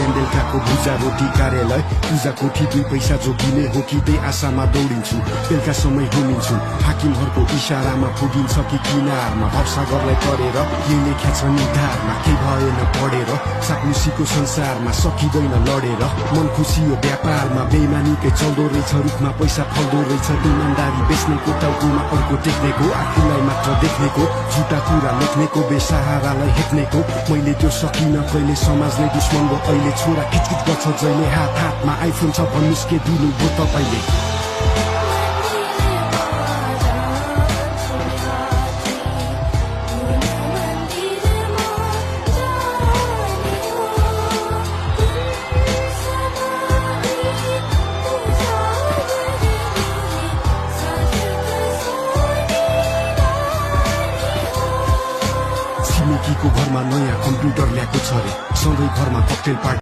बिहान बेलुकाको भुजा रोटी कार्यालय पूजा कोठी 2 पैसा जोगिने हो कि त्यही आशामा दौडिन्छु बेलुका समय घुमिन्छु हाकिमहरूको इशारामा पुगिन्छ कि किनारमा भवसागरलाई परेर के लेख्या छ निधारमा केही भएन पढेर साक्नुसीको संसारमा सकिँदैन लडेर मन खुसी हो व्यापारमा बेइमानीकै चल्दो रहेछ रुखमा पैसा फल्दो रहेछ इमानदारी बेच्नेको टाउकोमा अर्को टेक्नेको आफूलाई मात्र देख्नेको झुटा कुरा लेख्नेको बेसहारालाई हेप्नेको मैले त्यो सकिन कहिले समाजले दुश्मन हो अहिले छोरा खिचखिच गर्छ जहिले हातमा आइफोन छ भन्नुस् के दिनु हो तपाईले छिमेकीको घरमा नयाँ कम्प्युटर ल्याएको छ रे सधैँ घरमा ककटेल पार्टी